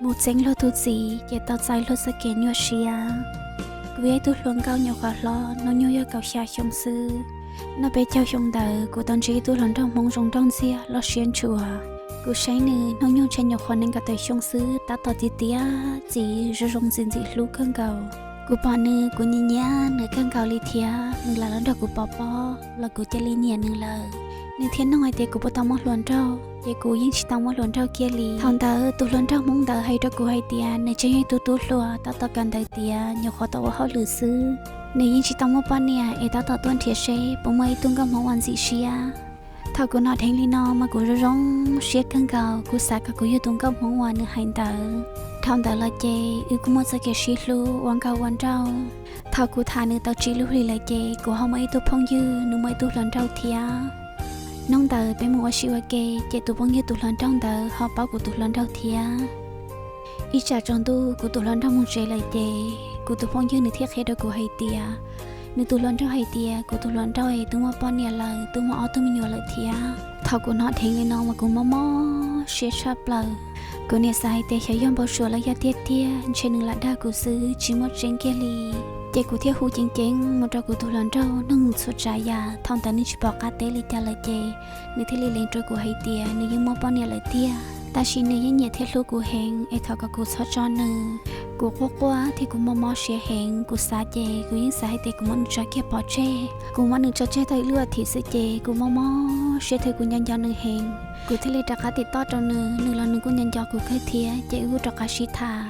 mus txeeb luag tus txiv ces tau txais luag txoj kev nyuaj siab. Kuv yog ib tug hluas nkauj nyuam qhuav hlob, hnub nyoog yog kaum xya xyoo xwb. Noj peb caug xyoo ntawd kuv tau ntsib ib tug hluas nraug Hmoob zoo nraug ntxiag loj siab ntshua. Kuv saib nws hnub nyoog ntshe nyuam qhuav nees nkaum tawm xyoo xwb, tab tom tiav tiav txiv zoo zoo ntxim ntxim hlub kawg nkaus. Kuv pom nws kuv nyiam nyiam nws kawg nkaus li thiab, nws lam los nrog kuv pov pob los kuv cia li nyiam nws lawm. Nws thiaj nug hais tias kuv puas tau muaj hluas nraug, ces kuv yeej tsis tau muaj hluas nraug kiag li. Thaum ntawd tus hluas nraug Hmoob ntawd hais rau kuv hais tias nws tseem yog ib tug tub hluas tab tom kawm ntawv tiav, nyuam qhuav tau ua hauj lwm xwb. Nws yeej tsis tau muaj poj niam es tab tom tuaj nrhiav seb puas muaj ib tug nkauj Hmoob uas ntxim siab. Thaum kuv hnov dheev li no mas kuv zoo zoo siab kawg nkaus, kuv xav kom kuv yug tus nkauj Hmoob uas nws hais ntawd. Dhau ntawd los ces wb kuj muaj txoj kev sib hlub ua nkauj ua nraug. Thaum kuv tham nws tau tsib lub hlis lawm ces kuv ho muaj ib tug phooj ywg, nws muaj ib tug hluas nraug thiab. Hnub ntawd peb mus ua si ua ke, ces tus phooj ywg tus hluas nraug ntawd ho paub kuv tus hluas nraug thiab. Ib tsam tsaus ntuj kuv tus hluas nraug mus tsev lawm ces kuv tus phooj ywg nws thiaj qhia rau kuv hais tias, nws tus hluas nraug hais tias kuv tus hluas nraug es twb muaj poj niam lawm, twb muaj ob tug me nyuam lawm thiab. Thaum kuv hnov dheev li no mas kuv mob mob siab tshaj plaws. Kuv niam xav hais tias xyov yog npau suav los yog tiag tiag, ntshe nws lam dag kuv xwb tsis muaj tseeb kiag li. Ces kuv thiaj hu ceev ceev mus rau kuv tus hluas nraug nug txhua tsav yam. Thaum ntawd nws tsis pom qab teb li cas lawm ces nws thiaj li lees rau kuv hais tias nws yeej muaj poj niam lawm tiag, tab sis nws yeej nyiam thiab hlub kuv heev es thov kom kuv txhob tso nws. Kuv quaj quaj thiab kuv mob mob siab heev, kuv xav ces kuv yeej xav hais tias kuv muab nws tso kiag pov tseg. Kuv muab nws tso tseg tau ib lub as thiv xwb ces kuv mob mob siab thiab kuv nco nco nws heev. Kuv thiaj li rov qab tim toj rau nws, nws los nws kuj nco nco kuv kawg thiab ces wb kuj rov qab sib tham.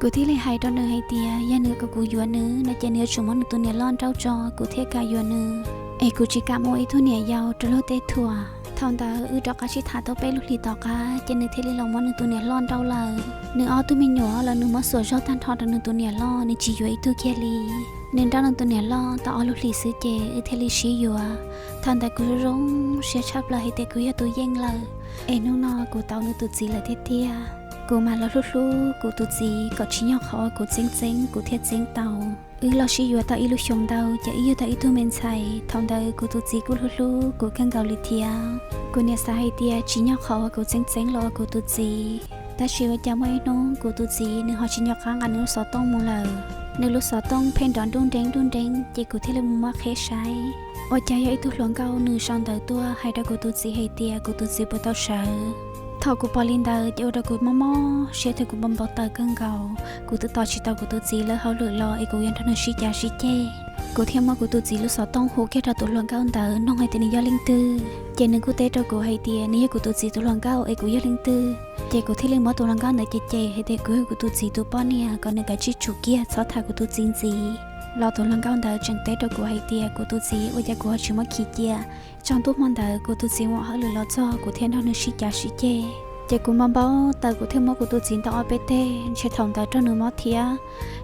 Kuv thiaj li hais rau nws hais tias yog nws kom kuv yuav nws no ces nws yuav tsum muab nws tus niam loj nrauj tso kuv thiaj kam yuav nws, es kuv tsis kam ua ib tug niam yau rau luag tej thuam. Thaum ntawd wb rov qab sib tham tau peb lub hlis tom qab ces nws thiaj li los muab nws tus niam loj nrauj lawm. Nws ob tug me nyuam los nws muab xuas zog tag nrho rau nws tus niam loj, nws tsis yuav ib tug kiag li. Nws nrauj nws tus niam loj tau ob lub hlis xwb ces wb thiaj li sib yuav. Thaum ntawd kuv zoo zoo siab tshaj plaws hais tias kuv yog tus yeej lawm, es hnub no kuv tau nws tus txiv lawm tiag tiag. Kuv mam los hlub hlub kuv tus txiv kom tsim nyog qhov uas kuv txeeb txeeb kuv thiaj txeeb tau. Wb los sib yuav tau ib lub xyoos ntau ces wb yug tau ib tug me ntxhais. Thaum ntawd kuv tus txiv kuj hlub hlub kuv kawg nkaus li thiab. Kuv niam xav hais tias tsim nyog qhov uas kuv txeeb txeeb los ua kuv tus txiv, tab sis ua cas muaj ib hnub kuv tus txiv nws ho tsis nco qab nqa nws lub xov tooj mus lawm. Nws lub xov tooj pheej nrov nruj nreeb nruj nreeb ces kuv thiaj li mus muab qheb saib. Ua cas yog ib tug hluas nkauj nws sau ntawv tuaj hais rau kuv tus txiv hais tias kuv tus txiv puas tau sawv. Thaum kuv pom li ntawd ces ua rau kuv mob mob siab thiab kuv npau npau taws kawg nkaus. Kuv twb tos tsis tau kuv tus txiv lawv hauj lwm los es kuv yuav nrog nws sib cav sib ceg. Kuv thiaj muab kuv tus txiv lub xov tooj hu kiag rau tus hluas nkauj ntawd nug hais tias nws yog leej twg. Ces nws kuj teb rau kuv hais tias nws yog kuv tus txiv tus hluas nkauj es kuv yog leej twg. Ces kuv thiaj li muab tus hluas nkauj ntawd cem cem hais tias kuv yog kuv tus txiv tus poj niam, kom nws kav tsij tsum kiag txhob tham kuv tus txiv ntxiv. Los tus hluas nkauj ntawd tseem teb rau kuv hais tias kuv tus txiv ua cas kuv ho tsis muab khi cia. Tsaus ntuj hmo ntawd kuv tus txiv mus hauj lwm los txog kuv thiaj nrog nws sib cav sib ceg. Ces kuv npau npau taws kuv thiaj muab kuv tus txiv ntaus ob peb teg, ntshe thaum ntawd raug nws mob thiab.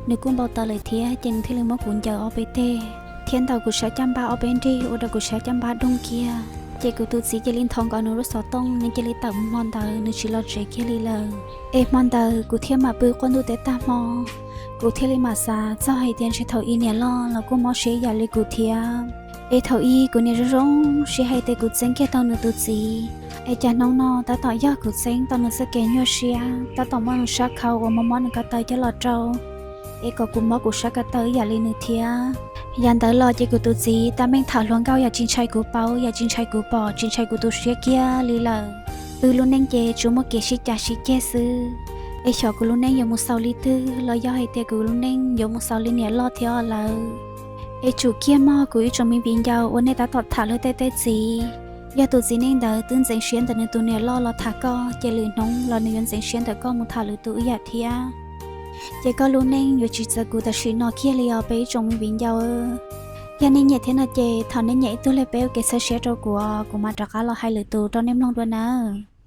Nws kuj npau taws lawm thiab ces nws thiaj li muab kuv ncaws ob peb teg thiab ntaus kuv sab caj npab ob peb nrig ua rau kuv sab caj npab doog kiag. Ces kuv tus txiv cia li nthos nkaus nws lub xov tooj, nws cia li tawm mus hmo ntawd nws tsis los tsev kiag li lawm. Es hmo ntawd kuv thiaj mam pw quaj ntuj teb tag hmo. Kuv thiaj li mam xav txog hais tias ntshe thaum ub niam loj los kuj mob siab ib yam li kuv thiab. Es thaum ub kuv niam zoo zoo siab hais tias kuv txeeb kiag tau nws tus txiv, es cas hnub no tab tom yog kuv txeeb tau nws txoj kev nyuaj siab, tab tom muab nws sab khau uas mob mob nws ko taw coj los rau, es kom kuv mob kuv sab ko taw ib yam li nws thiab. Yam ntawd los ces kuv tus txiv tab meeg tham hluas nkauj yam tsis ntshai kuv paub, yam tsis ntshai kuv pom, tsis ntshai kuv tu siab kiag li lawm. Wb lub neej ces tsuas muaj kev sib cav sib ceg xwb. Es xyov kuv lub neej yuav mus xaus li twg, los yog hais tias kuv lub neej yuav mus xaus li niam loj thiab os lawv. Es tsum kiag mog kuv ib tsoom me viv ncaus uas nej tab tom tham luag tej tej txiv. Yog tus txiv neej ntawd twb ntxeev siab ntawm nws tus niam loj los tham koj, ces lwm hnub los nws yuav ntxeev siab ntawm koj mus tham lwm tus ib yam thiab. Ces koj lub neej yuav tsis txawv kuv tam sim no kiag li os peb ib tsoom me viv ncaus. Yog nej nyiam thiab no ces thov nej nias ib tug like peb ua kev txhawb siab rau kuv, kuv mam rov qab los hais lwm tus rau nej mloog dua nawb.